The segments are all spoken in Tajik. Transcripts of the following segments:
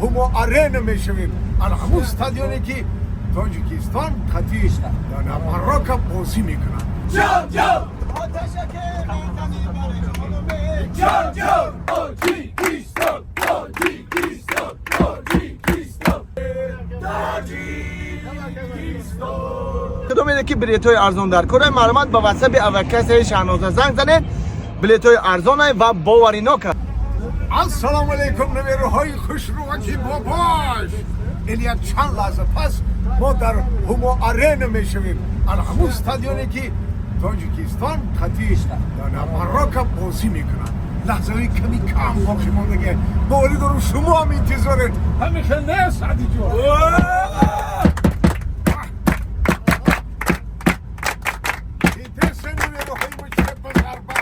Ҳумо Арена мешавем, ҳамун стадионе ки Тоҷикистон қати Марокко бозӣ мекунад. Ҷон, ҷон! آتشک میزنی برای جانمه. Ҷон, ҷон! Тоҷикистон, Тоҷикистон, Тоҷикистон, Тоҷикистон! Кадомеде ки билетҳои арзон дар кора, марҳамат, ба ватсапи авакасаи Шаҳноза занг занед. Билетҳои арзонай ва боваринока. Ассалому алайкум, навераҳои хушрӯаки бобош! Ин як чанд лаҳза пас мо дар Ҳумо Арена мешавем, ҳамун стадионе ки Тоҷикистон қати Марокко бозӣ мекунад. Лаҳзаҳои ками кам боқӣ мондагӣ. Боварӣ дорам, шумо ҳам интизоред. Ҳамин хел не, Саъдиҷон? Интересно, навераҳои мо чӣ ба зарба.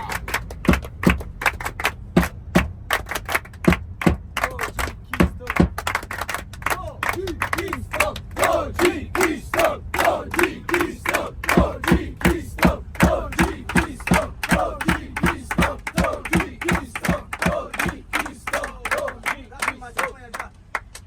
Тоҷикистон, Тоҷикистон, Тоҷикистон, Тоҷикистон, Тоҷикистон, Тоҷикистон, Тоҷикистон, Тоҷикистон, Тоҷикистон.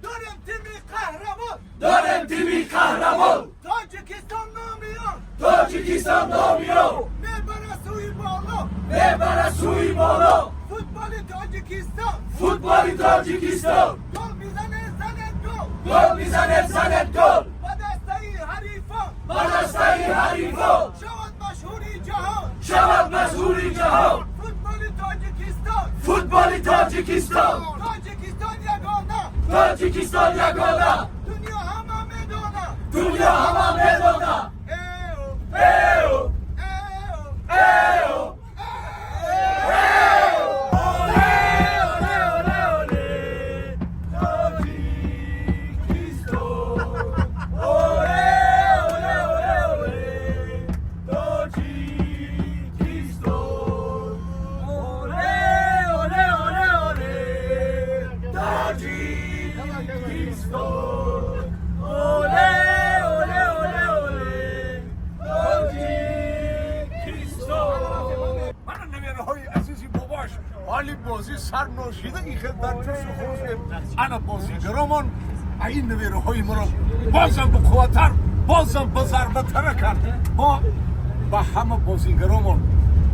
دارم تیمی قهرمان. Дорем тими қаҳрамон. تاجیکستان نامیان. Тоҷикистон номиён. میبره سوی بالا. Мебара сӯи боло. فوتبال تاجیکستان. Футболи Тоҷикистон. گل میزنه زنه گل. Гол мизанед, занед гол. با دسته حریفان. Ба дастаи ҳарифон. شود مشهوری جهان. Шавад машҳури ҷаҳон. فوتبال تاجیکستان. Футболи Тоҷикистон. تاجیکستان یگانه. Тоҷикистон ягона. دنیا همه میدانه. Дунё ҳама медона. ایو. Эу. ایو. Эу. Оле, оле, оле, оле, Тоҷикистон. Оле, оле, оле, оле, Тоҷикистон. Оле, оле, оле, оле, Тоҷикистон. Оле, оле, оле, оле, Тоҷикистон. Мана, навераҳои азизи бобош, ҳоли бозӣ сар ношида ин хел дар ҷӯшу хурӯшем. Ана бозигаромон ин навераҳои моро бозам бақувваттар, бозам базарбатара кард. Мо ба ҳама бозигаромон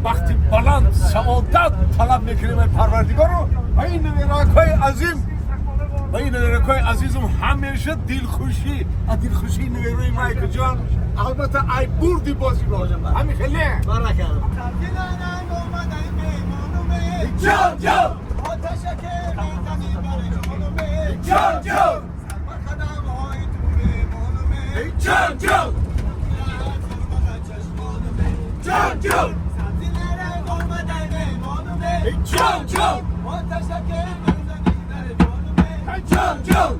бахти баланд, саодат талаб мекунем ай Парвардигоро. Ва ин наверакҳои азим, ва ин наверакҳои азизам ҳамеша дилхушӣ, а дилхушии наверои майкуҷон албатта ай бурди бозӣ ҳамин хеле. سبزی آمده میمانومه. Ҷон, ҷон! آتشک میزنی برای جانمه. Ҷон, ҷон! سر قدم های تو میمانومه. Ҷон, ҷон! چشمانومه. Ҷон, ҷон! سبزی رنگ آمده میمانومه. Ҷон, ҷон! آتشک میزنی در جانمه. Ҷон, ҷон!